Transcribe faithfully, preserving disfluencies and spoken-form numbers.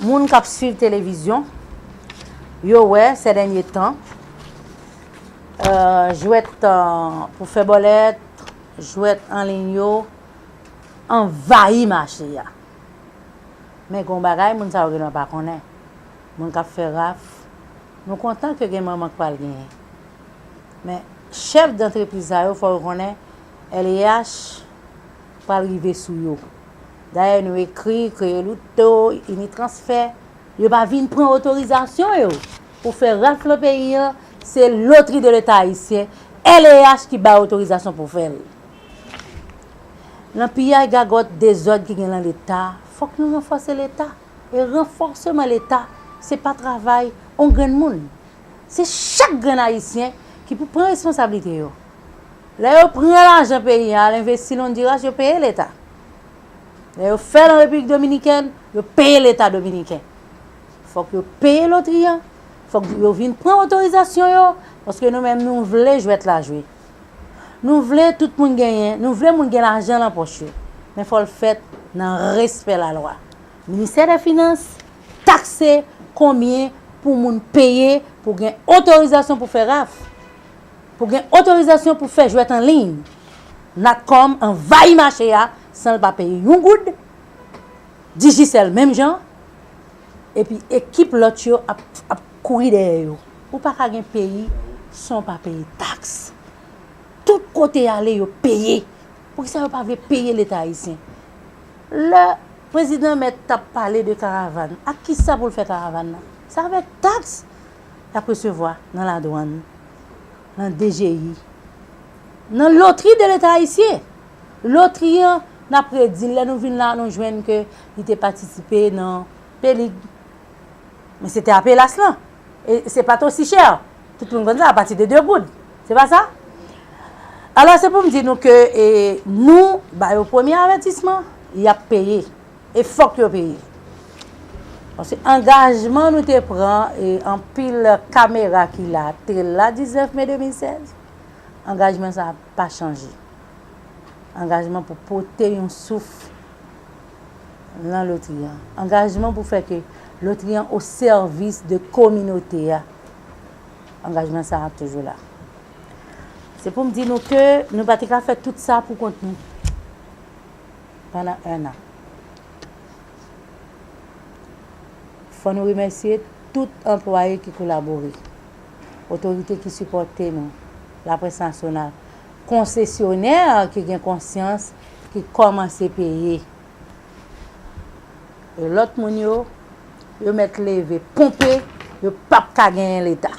Moun k ap swiv televizyon, yo wè, sè dènye tan, euh, jwèt, euh, pou fè bòlèt, jwèt an liy yo anvayi mache a. Men gen yon bagay moun sa yo gen dwa pa konnen. Moun k ap fè raf, nou kontan ke gen manman k pral genyen. Men chèf dantrepriz sa yo, fò yo konnen L E H pral rive sou yo. Dayè, nou ekri, kreye louto, ini transfè. Yo pa vin pran otorizasyon yo pou fè raf nan peyi an, se Loterie de l'État Haïtien, L E H ki bay otorizasyon pou fè l. Nan piyay, gagòt, dezòd ki gen nan Leta, fòk nou ranfòse Leta. E ranfòseman Leta, se pa travay on grenn moun. Se chak grenn Ayisyen ki pou pran responsablite yo. Lè yo pran lajan peyi a, al envesti nan Ondiras, yo peye Leta. Lè yo fè l an Repiblik Dominikèn, yo peye Leta dominiken. Fòk yo peye lotri an, fòk yo vin pran otorizasyon yo, paske nou menm nou vle jwèt la jwe. Nou vle tout moun genyen, nou vle moun gen lajan nan pòch yo. Men fò l fèt nan respè lalwa. Ministè dè Finans takse konbyen pou moun peye pou gen otorizasyon pou fè raf, pou gen otorizasyon pou fè jwèt an liy. Natcom anvayi mache a san l pa peye yon goud. Digicel menm jan. Epi ekip lòt yo ap, ap kouri dèyè yo. Ou pa ka gen peyi san w pa peye taks. Tout kote y ale, yo peye. Poukisa yo pa vle peye Leta ayisyen? Lè prezidan Mèt t ap pale de karavàn, ak kisa pou l fè karavàn nan? Se avèk taks y ap resevwa nan ladwann, nan D G I, nan lotri de Leta ayisyen. Lotri an, n ap redi l, lè nou vin la, nou jwenn ke li te patisipe nan P lig. Men se te apelas lan. E se pa t osi chè. Tout moun konn sa, apati de de goud. Se pa sa? Alò, se pou m di nou ke, e, nou ba yo premye avètisman, y ap peye. E fòk yo peye. Paske angajman nou te pran, e anpil kamera ki la, te la diznèf me de mil sèz, angajman sa a pa chanje. Angajman pou pote yon souf nan lotri an. Angajman pou fè ke lotri an o sèvis de kominote a. Angajman sa a toujou la. Se pou m di nou ke nou pa te ka fè tout sa pou kont nou pandan en an. Fò nou remèsye tout anplwaye ki kolabore, otorite ki sipòte nou, laprès nasyonal, konsesyonè ki gen konsyans, ki kòmanse peye. E lòt moun yo, yo mèt leve, ponpe, yo p ap ka genyen Leta.